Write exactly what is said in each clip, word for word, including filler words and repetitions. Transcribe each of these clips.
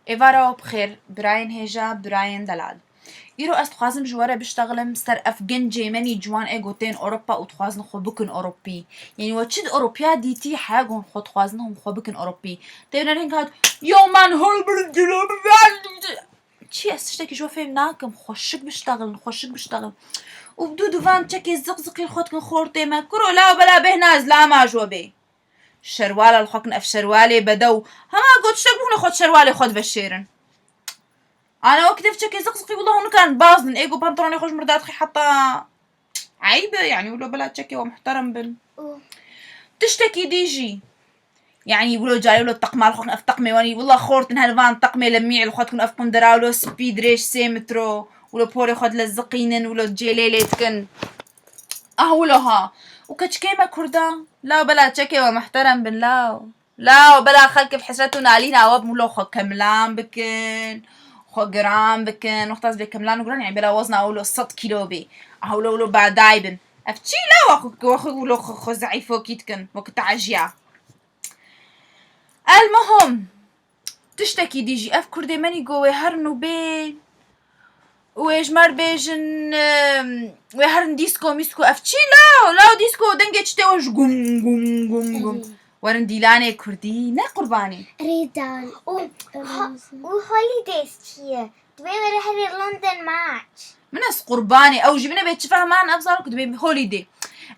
Êvara we bi xêr, birayên hêja, birayên delal. Îro ez dixwazim ji we re biştexilim ser ev gencê me nî ciwan ê ku tên Ewropa û dixwazin xwe bikin Ewropî. Yanî we çi di Ewropiya dîtî heya ku hûn xwe dixwazin hûn xwe bikin Ewropî? Tê ne reng hat, yo man hol bir dilo. Çi, ez tiştekî ji we fêm nakim. Xweşik biştexilin, xweşik biştexilin. Û bi dû divan çekê ziq ziqî li xwe dikin xortê me. Kuro law bela bêhna ez lama ji we bê. Şerwala li xwe kin, ev şerwalê bedew. Hema got tiştek bûne xwe şerwalê xwe diveşêrin. Ana wekî dev çekê ziq ziqî wila hûn nikarin bazin. Ê got pantolonê xwe ji mir dadixî heta eyb e, yanî wilo bela çekê we muhterem bin. Û tiştekî dî jî. Yanî wilo carê wilo teqma li xwe kin, ev teqmê wanî wila xortin her van teqmê lemî li xwe dikin, ev qundera wilo spî dirêj sê metro, wilo porê xwe dileziqînin, wilo cêlê lê dikin. Ah wilo ha. Û keçikê me kurda. Law bela çekê we muhterem bin law. Law bela xelk bi hesret û nalîna we bin wilo xwe kemilan bikin. Xwe giran bikin. Wexta ez bê kemilan û giran, yanî bela wezna wilo sed kîlo bê. Ah wilo wilo baday bin. Ev çi lawa xwe, xwe, xwe, wilo xwe, xwe zeîfokî dikin. Wekî taciya. Elmuhim, tiştekî dî jî ev kurdê me nî go wê herin û bên û wê ji me re bêjin, em, wê herin dîsko mîsko. Ev çi law? Law dîsko dengê çi tê we ji gum, gum, gum, gum. Erê. Werin dîlanê kurdî, ne qurbanê. Erê dan. Û ha-, û holidays çi ye? Divê were herê London maç. Min ez qurbanê, ew jî min ê bê çi fehman, ev zarok dibê holîdê.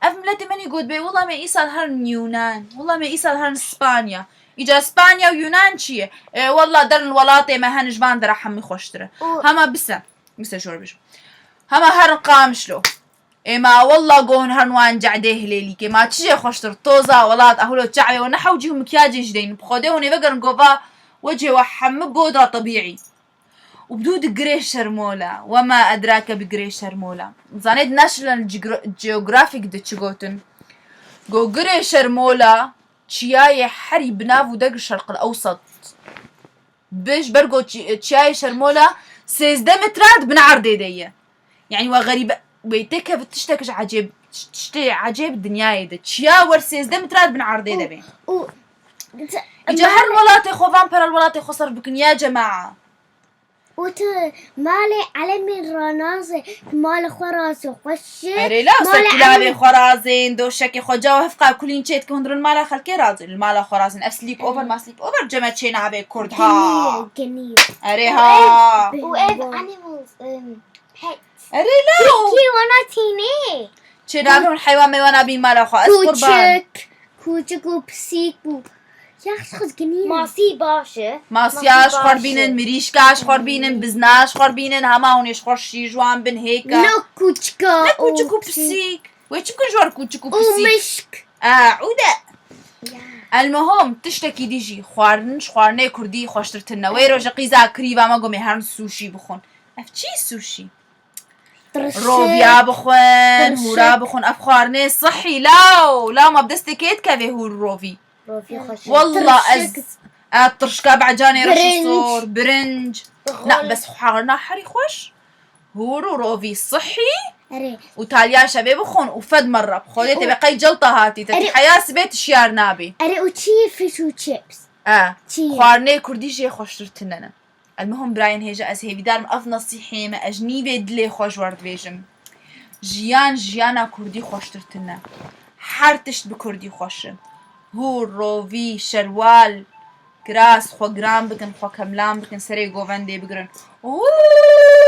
Ev miletê min ê got bê, wila me îsal herin Yunan, wila me îsal herin Spanya. Îca Spanya û Yunan çi ye? E, wila derin welatê me hen ji van dera hemî xweştir e. Û hema bise, bise jor bêjim. Hema herin Qamişlo. Ê ma wela gon herin wan cehdê hilêlîkê. Ma çi jê xweştir? Toza welat, ehlo çavê we ne hewcî û mikyacê jî deynin. Bi xwedê hûn ê vegerin gova wecihê we hemû godra tebîî. Û bi dû di girê şermola. Wema edrake bi girê şermola. Zanê di National Geogra-, Geographic de çi gotin? Go girê şermola çiyayê herî bi nav û deg Şerqil Ewsat. Bi ji ber go çi-, çiyayê şermola sêzdeh metre di bin erdê de ye. Yanî we xerîbe, wê têkeve tiştek ji ecêb, tiştê ecêb dinyayê de. Çiya wer sêzdeh metre di bin erdê de be. Û, û, Îca her welatê xwe van pera li welatê xwe serf bikin ya cema'a. Û tu malê elemên ranazê, tu malê xwe razê xweş e. Erê la, ser kulavê xwe razên, doşekê xwe cawa hevqa kulîn çê dikin, hûn dirin mala xelkê razên, li mala xwe razên. Ev sleep over, ma sleep over ceme çê nabe kurd ha. Genî, genî. Erê ha. Û ev animals, em, pets. Erê la. Kî wana tînê. Çê nabe hûn heywan meywana bîn mala xwe. Ez qurban. Kûçik. Kûçik û pisîk û ya xwe genî. Masî baş e. Masiya ji xwe bînin, mirîşka ji xwe bînin, bizna ji xwe bînin, hema hûn ê ji xwe şî ji wan bin hêka. Ne kûçika. Ne kûçik û pisîk. Wê çi bikin ji wan kûçik û pisîk? Û mişk. A, û de. Ya. Elmuhim, tiştekî dî jî xwarin, ji xwarinê kurdî xweştir tune. Wê roje qîza kirîva me gomê herin sushi bixwin. Ev çi sushi? Tirşik. Roviya bixwin, hûra bixwin. Ev xwarinê sihî law. Law ma bi destê kê dikeve hûr û rovî? Rovî xweş e. Walla ez, tirşik. E, tirşika becanê reş û sor, birinc. Birinc. Na, bes xwarina herî xweş. Hûr û rovî sihî. Erê. Û taliya şevê bixwin û fed merre. Xwedê tê be qey celta hatî. Te tî heya sibê tu şiyar nabî. Erê û çi ye fish û chips? E, çi ye? Xwarinê kurdî jê xweştir tune ne. Elmuhim birayên hêja, ez hêvîdar im ev nesîhê me, ez ji nîvê dilê xwe ji we re dibêjim. Jiyan, jiyana kurdî xweştir tune. Her tişt bi kurdî xweş e. Hûr, rovî, şerwal, kiras, xwe giran bikin, xwe kemlan bikin, serê govendê bigirin. Hûr!